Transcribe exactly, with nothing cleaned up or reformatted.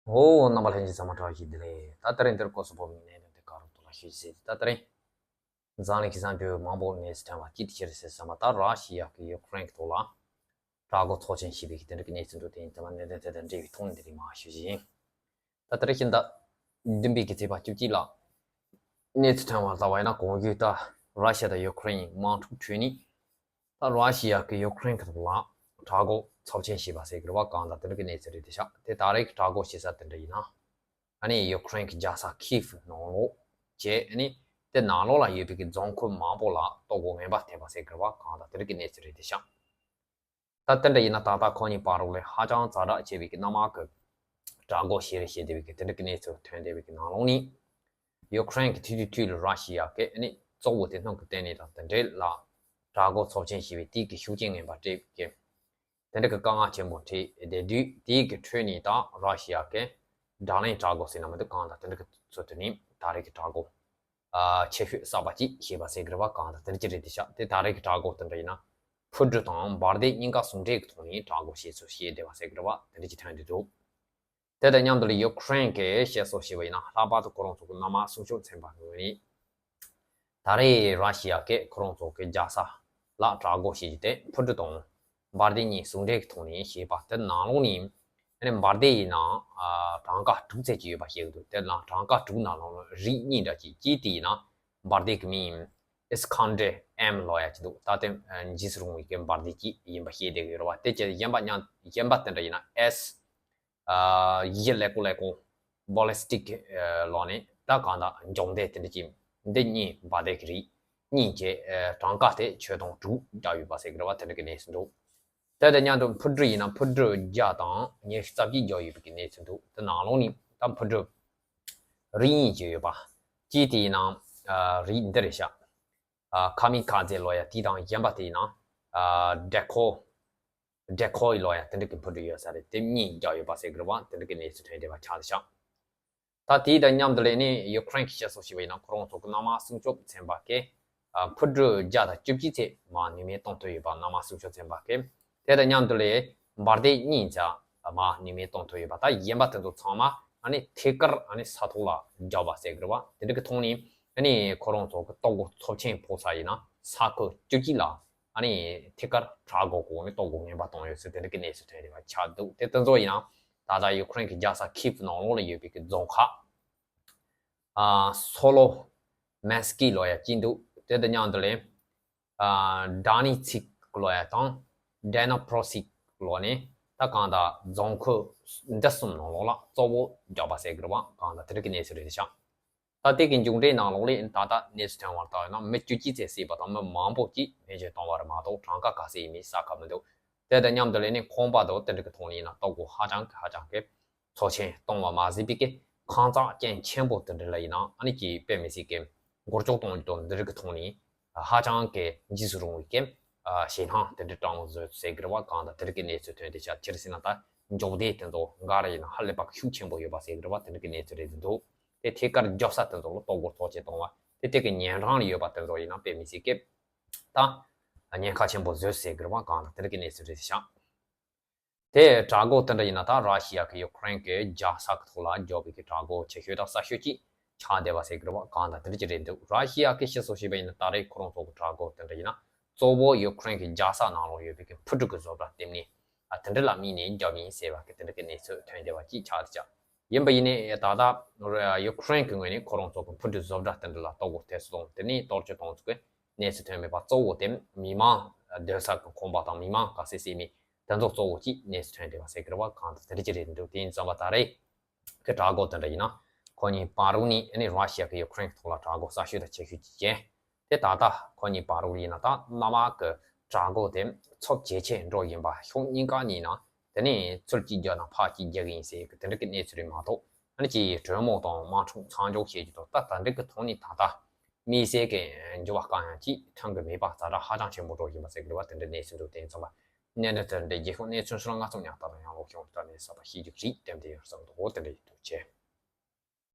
ཨོ། རྣམ་པ་ལྷན་རྒྱས་ཚང་མ་བཀྲ་ཤིས་བདེ་ལེགས། ད་དེ་རིང་འདིར་སྐོར་སུ་བོ་མིན་ནས་དེ་ག་རུ་ཐོག་ལ་ཤོད་ཟེར། ད་དེ་རིང་འཛམ་གླིང་གི་གསར་འགྱུར་མང་པོ་གནས་སུ་ཐོན་པ་གཅིག་དེ་ཕྱིར་ཟེར་བསམ་པ། ད་ར་ཤི་ཡ་གི་ཡུ་ཁུ་རེན་གྱི་ཐོག་ལ་དྲག་རྒོལ་ཚོགས་ཆེན་ཞེས་པའི་གི་དེ་འདྲ་གི་གནས་ཚུལ་འདུག་དེ་ཡིན་ཙང་གནད་དོན་དེ་དང་འབྲེལ་བའི་ཐོག་ནས་འདི་རིང་མར་ཞུ་རྒྱུ་ཡིན། ད་ལྟ་རེ་བཞིན་ཟླ་བདུན་པའི་གི་ཚེས་པ་བཅུ་གཅིག་ལ་གནས་ཚུལ་ཐོན་པར་ལྟ་བ་ཡིན་ན། གོང་ཞུས་ལྟར་ར་ཤི་ཡ་དང་ཡུ་ཁུ་རེན་དམག་འཁྲུག་ཁྲོད་ནས་ད་ར་ཤི་ཡ་གི་ཡུ་ཁུ་རེན་གྱི་ཐོག་ལ་དྲག་རྒོལ་ཚབས་ཆེན་བྱས་པ་ཟེར་གི་རེད་བ། གང་ལྟར་དེ་འདྲ་གི་གནས་ཚུལ་རེད་དེ་ཤག་དེ་ད་རེས་ཀྱི་དྲག་རྒོལ་བྱེད་ས་དེ་འདྲ་ཡིན་ན། ཨ་ནི་ཡུ་ཁུ་རེན་གྱི་རྒྱལ་ས་ཁིབ་ནང་ལོགས་བྱས། ཨ་ནི་དེ་ནང་ལོགས་ལ་ཡོད་པའི་གི་རྫོང་ཁུལ་མང་པོ་ལ་གཏོར་རྒོལ་ངན་པ་ཐེབས་པ་ཟེར་གི་རེད་བ། གང་ལྟར་དེ་འདྲ་གི་གནས་ཚུལ་རེད་དེ་ཤག་ད་དེ་འདྲ་ཡིན་ན་ད་ལྟ་ཁོ་གཉིས་བར་ལ་ཧ་ཅང་ཛ་དྲག་ཆེ་བའི་གི་གནམ་དམག་གི་དྲག་རྒོལ་བྱས་རེད་ཞེས་བསྡད་པའི་གི་དེ་འདྲ་གི་གནས་ཚུལ་ཐོན་བསྡད་པའི་གི་ནང་ལོགས་ནས། ཡུ་ཁུ་རེན་གྱི་མཐུད་དུ་མཐུད་ལ་ར་ཤི་ཡ་གི་ཨ་ནི་གཙོ་བོ་དེ་སྣུམ་གྱི་ལྟེ་གནས་དང་དེ་འབྲེལ་ལ་དྲག་རྒོལ་ཚབས་ཆེན་བྱས་པའི་དེའི་གི་ཤུགས་རྐྱེན་ངན་པ་སྤྲད་པའི་གི་དེ་འདྲ་གི་དཀའ་ངལ་ཆེན་པོ་འཕྲད་བསྡད་དུས། དེའི་གི་ཁྲོད་ནས་ད་ར་ཤི་ཡ་གི་བརྡ་ལན་དྲག་རྒོལ་ཟེར་ན་མི་འདུག་གང་ལྟར་དེ་འདྲ་གི་ཚུལ་དུ་ནས་ད་རེས་ཀྱི་དྲག་རྒོལ་ཨ་ཆེ་ཤོས་གསར་པ་ཅིག་བྱས་པ་ཟེར་གི་རེད་བ། གང་ལྟར་དེ་འདྲ་ཅིག་རེད་དེ་ཤག་དེ་ད་རེས་ཀྱི་དྲག་རྒོལ་དེ་འདྲ་ཡིན་ན་འཕུར་གྲུ་དང་འབར་མདེལ་གཉིས་ཀ་ཟུང་འབྲེལ་གྱི་ཐོག་ནས་དྲག་རྒོལ་བྱས་ཚུལ་བཤད་བསྡད་པ་ཟེར་གི་རེད་བ། དེ་འདྲ་ཅིག་ཐོན་བསྡད་འདུག་དེ་དང་མཉམ་དུ་ལ་ཡུ་ཁུ་རེན་གྱིས་བཤད་སྲོལ་བྱས་པ་ཡིན་ན། ལྷག་པར་དུ་ཁོ་རང་ཚོ་གི་གནམ་དམག་སྲུང་སྐྱོབ་ཚན་པ་ངོས་ནས་ད་རེས་ར་ཤི་ཡ་གིས་ཁོ་རང་ཚོ་གི་རྒྱལ་ས་ལ་དྲག་རྒོལ་བྱས་རྒྱུ་དེ་འཕུར་གྲུ་དང་འབར་མདེལ་གཉིས་ཟུང་འབྲེལ་གྱི་ཐོག་ནས་བྱས་པ་དེ་ནང་ལོགས་ནས། ཨ་ནི་འབར་མདེལ་ཡིན་ནའང་ཨ་གྲངས་ཀ་དྲུག་ཙམ་ཅིག་ཡོད་པ་བཤད་ཀྱི་འདུག་དེ་ནང་གྲངས་ཀ་དྲུག་ནང་ལོགས་ལ་རིགས་གཉིས་འདྲ་ཅིག་གཅིག་དེ་ཡིན་ན་འབར་མདེལ་གྱི་མིང་ཨིས་ཁན་ཌར་ཨེམ་ལབ་ཡ་ཅིག་འདུག་ད་དེ་ཨ་འཇིགས་སུ་རུང་བའི་གི་འབར་མདེལ་ཅིག་ཡིན་པ་བཤད་བསྡད་ཀྱི་ཡོད་རེད་བ། དེ་བྱས་གཞན་པ་མཉམ་གཞན་པ་དེ་འདྲ་ཡིན་ན་ཨེས་ཨ་བཞི་ཀླད་ཀོར་ཀླད་ཀོར་བྷོ་ལི་སི་ཊིག་ལབ་ནས། ད་གང་ལྟར་འཇོག་མདེལ་དེ་འདྲ་ཅིག་འདི་གཉིས་འབར་མདེལ་གྱི་རིགས་གཉིས་བྱས། ཨ་གྲངས་ཀ་དེ་ཆོད་སྟོང་དྲུག་བརྒྱབ་ཡོད་པ་ཟེར་གི་རེད་བ། དེ་འདྲ་གི་གནས་ཚུལ་འདུག་དེ་དང་མཉམ་དུ་འཕུར་གྲུ་ཡིན་ན་འཕུར་གྲུ་བརྒྱ་དང་ཉི་ཤུ་རྩ་བརྒྱད་བརྒྱབ་ཡོད་པའི་གི་གནས་ཚུལ་འདུག་དེ་ནང་ལོགས་ནས་ད་འཕུར་གྲུ་རིགས་གཉིས་ཅིག་ཡོད་པ། གཅིག་དེ་ཡིན་ན་ཨ་རིགས་འདི་རེད་ཤག་ཨ་ཁ་མི་ཁ་ཛེ་ལབ་ཡ་དེ་དང་། གཞན་པ་དེ་ཡིན་ན་ཨ་ཌེ་ཁོ་ཌེ་ཁོ་ལབ་ཡ་དེ་འདྲ་གི་འཕུར་གྲུ་ཡོད་ས་རེད། དེ་གཉིས་བརྒྱབ་ཡོད་པ་ཟེར་གི་རེད་བ། དེ་འདྲ་གི་གནས་ཚུལ་ཐོན་བསྡད་པ་ཆགས་བསྡད་ཤག་ད་དེ་དང་མཉམ་དུ་ལ་ནི་ཡུ་ཁུ་རེན་གྱིས་བཤད་སྲོལ་བྱས་པ་ཡིན་ན། ཁོ་རང་ཚོ་གི་གནམ་དམག་སྲུང་སྐྱོབ་ཚན་པ་གིས་ཨ་འཕུར་གྲུ་བརྒྱ་དང་བཅུ་གཅིག་ཙམ་མར་ནུས་མེད་གཏོང་ཐུབ་ཡོད་པ། གནམ་དམག་སྲུང་སྐྱོབ་ཚན་པ་གིས། དེ་དང་མཉམ་དུ་ལ་འབར་མདེལ་གཉིས་ཙམ་མར་ནུས་མེད་གཏོང་ཐུབ་ཡོད་པ། ད་གཞན་པ་དེ་ཚོ་ཚང་མ་ཨ་ནི་ཐད་ཀར་ཨ་ནི་ས་ཐོག་ལ་བརྒྱབ་པ་ཟེར་གི་རེད་བ། དེ་འདྲ་གི་ཐོག་ནས་ཨ་ནི་ཁོ་རང་ཚོ་གི་གཏོར་རྒོལ་ཚབས་ཆེན་ཕོག་ས་ཡིན་ན་ས་ཁུལ་བཅུ་གཅིག་ལ་ཨ་ནི་ཐད་ཀར་དྲག་རྒོལ་སྒོ་ནས་གཏོར་རྒོལ་ངན་པ་བཏང་ཡོད་ཟེར། དེ་འདྲ་གི་གནས་ཚུལ་ཐོན་བསྡད་པ་ཆགས་འདུག་དེ་དེ་ཚོ་ཡིན་ན་ད་ལྟ་ཡུ་ཁུ་རེན་གྱི་རྒྱལ་ས་ཁིབ་ནང་ལོགས་ལ་ཡོད་པའི་གི་རྫོང་ཁག་ཨ་སོ་ལོ་མེན་སི་ཀི་ལབ་ཡ་གཅིག་འདུག་དེ་དང་མཉམ་དུ་ལ་ཨ་ཌ་ནི་ཚིག་ལབ་ཡ་དང་ཌེ་ནོ་པྲོ་སིག་ལབ་ནས། ད་གང་ལྟར་རྫོང་ཁུལ་འདི་གསུམ་ནང་ལོགས་ལ་གཙོ་བོ་བརྒྱབ་པ་ཟེར་གི་རེད་བ། གང་ལྟར་དེ་འདྲ་གི་གནས་ཚུལ་རེད་ཤག་ད་དེ་གི་མཇུག་འབྲས་ནང་ལོགས་ལ་ད་ལྟ་གནས་ཚུལ་ཐོན་པར་ལྟ་ཡོད་ན། མི་བཅུ་གཅིག་ཙམ་བསད་པ་དང་མི་མང་པོ་ཅིག་མེ་མཆོད་བཏང་བ་རེད་མ་གཏོགས་གྲངས་ཀ་ག་ཚད་ཡིན་མིན་གསལ་ཁ་མི་འདུག་དེ་དང་མཉམ་དུ་ལ་ནི་ཁང་པ་དང་དེ་འདྲ་གི་ཐོག་ནས་ཡིན་ན་གཏོར་རྒོལ་ཧ་ཅང་གི་ཧ་ཅང་གི་ཚབས་ཆེན་བཏང་བ་མ་ཟད་པའི་གི་ཁང་བཟང་རྐྱེན་ཆེན་པོ་དེ་འདྲ་ལ་ཡིན་ན་ཨ་ནི་ཅིག་དཔེ་མི་སྲིད་གི་སྒོར་ལྕོག་གཏོང་རྒྱུ་དང་འདི་རིགས་ཀྱི་ཐོག་ནས་ཧ་ཅང་གི་འཇིགས་སུ་རུང་བའི་གི་ཞེད་སྣང་དེ་འདྲ་སྤྲང་བཟོས་ཟེར་གི་རེད་བ། གང་ལྟར་དེ་རིགས་ཀྱི་གནས་ཚུལ་ཐོན་བསྡད་ཤག་དེ་རེད་ཟེར་ན་ད་འཇོག་བདེ་དེ་ཚོ་འགའ་རེ་ཡིན་ན་ཧ་ལས་པ་གི་ཤུགས་ཆེན་པོ་ཡོད་པ་ཟེར་གི་རེད་བ། དེ་འདྲ་གི་གནས་ཚུལ་རེད་འདུག་དེ་ཐད་ཀར་རྒྱབ་ས་དེ་ཚོ་ལ་གཏོར་རྒོལ་ཚབས་ཆེ་བཏང་བ་དེ་དེ་གི་ཉེ་འགྲམ་ལ་ཡོད་པ་དེ་ཚོ་ཡིན་ན་དཔེ་མི་སྲིད་གི་ད་ཉེན་ཁ་ཆེན་པོ་བཟོས་ཟེར་གི་རེད་བ། གང་ལྟར་དེ་རིགས་ཀྱི་གནས་ཚུལ་རེད་ཤག་དེ་དྲག་རྒོལ་དེ་འདྲ་ཡིན་ན་ད་ར་ཤི་ཡ་གི་ཡུ་ཁུ་རེན་གྱི་རྒྱལ་ས་གི་ཐོག་ལ་རྒྱག་པའི་གི་དྲག་རྒོལ་ཆེ་ཤོས་དང་གསར་ཤོས་ཅིག་ཆགས་བསྡད་པ་ཟེར་གི་རེད་བ། གང་ལྟར་དེ་འདྲ་ཅིག་རེད་འདུག་ར་ཤི་ཡ་གི་བཤད་སྲོལ་བྱས་པ་ཡིན་ན་ད་རེས་ཁོ་རང་ཚོ་གི་དྲག་རྒོལ་དེ་འདྲ་ཡིན་ན་གཙོ་བོ་ཡུ་ཁུ་རེན་གྱི་རྒྱལ་ས་ནང་ལོགས་ཡོད་པའི་གི་འཕུར་གྲུ་གི་བཟོ་གྲྭ་དེ་ནས་ཨ་དེ་འདྲ་ལ་དམིགས་ནས་རྒྱབ་ཡིན་ཟེར་བ་གི་དེ་འདྲ་གི་གནས་ཚུལ་ཐོན་བསྡད་པ་ཅིག་ཆགས་བསྡད་ཤག་ཡིན་པ་ཡིན་ནའི་ད་ལྟ་ཡུ་ཁུ་རེན་གྱི་ངོས་ནས་ཁོ་རང་ཚོ་གི་འཕུར་གྲུ་བཟོ་གྲྭ་དེ་འདྲ་ལ་གཏོར་རྒོལ་ཐེབས་སོང་། དེ་ནས་གཏོར་སྐྱོན་བཏང་ཚུལ་གྱི་གནས་ཚུལ་ཐོན་མེད་པ་གཙོ་བོ་དེ་མི་མང་སྡོད་ས་གི་ཁང་པ་དང་མི་མང་ག་ཚད་བསད་མིན་དེ་ཚོ་གཙོ་བོ་ཅིག་གནས་ཚུལ་ཐོན་བསྡད་པ་ཟེར་གི་རེད་བ། གང་ལྟར་དེ་འདྲ་ཅིག་རེད་འདུག་དེ་ཡིན་ཙང་བ་ད་རེས་ཀྱི་དྲག་རྒོལ་དེ་འདྲ་ཡིན་ན་ཁོ་གཉིས་བར་ནས་ཨ་ནི་ར་ཤི་ཡ་གི་ཡུ་ཁུ་རེན་གྱི་ཐོག་ལ་དྲག་རྒོལ་གསར་ཤོས་དང་ཆེ་ཤོས་ཅིག་བྱས། དེ་ད་ལྟ་ཁོ་གཉིས་བར་ཡིན་ན་ད་གནམ་དམག་གི་དྲག་རྒོལ་དེ་ཚབས་ཇེ་ཆེར་འགྲོ་བཞིན་པ། ཕྱོགས་གཉིས་ཀ་ནས་ན་དེ་ནས་ཚུར་གཅིག་རྒྱག་ན་ཕར་གཅིག་རྒྱག་གི་ཡིན་ཟེར་གི་དེ་འདྲ་གི་གནས་ཚུལ་རེད་མ་གཏོགས། ཨ་ནི་ཅིག་གྲོས་མོལ་དང་དམག་འཁྲུག་མཚམས་འཇོག་བྱེད་རྒྱུ་དང་ད་ད་འདྲ་གི་ཐོག་ནས་ད་ལྟ་དམིགས་བསལ་གྱི་འགྱུར་བ་གང་ཡང་ཅིག་ཐོན་གི་མེད་པ། ཛ་དྲག་ཧ་ཅང་ཆེན་པོ་འགྲོ་བཞིན་པ་ཟེར་གི་རེད་བ། དེ་འདྲ་གནས་ཚུལ་འདུག་དེ་ཡིན་ཙང་བ་གནད་དོན་དེ་འདྲ་རྒྱལ་ཁབ་གནས་ཚུལ་ཧྲིལ་ལྔ་ཚོ་ཉག་ལྟ་དང་ཡང་ལོག་ཤོང་ལྟ་ནས་གསར་པ་ཤེས་རྒྱུ་རིགས་དེ་འདྲ་ཡོད་བསམ་འདུག་འོ་དེ་འདྲ་ཡིན་འདུག་ཅེས།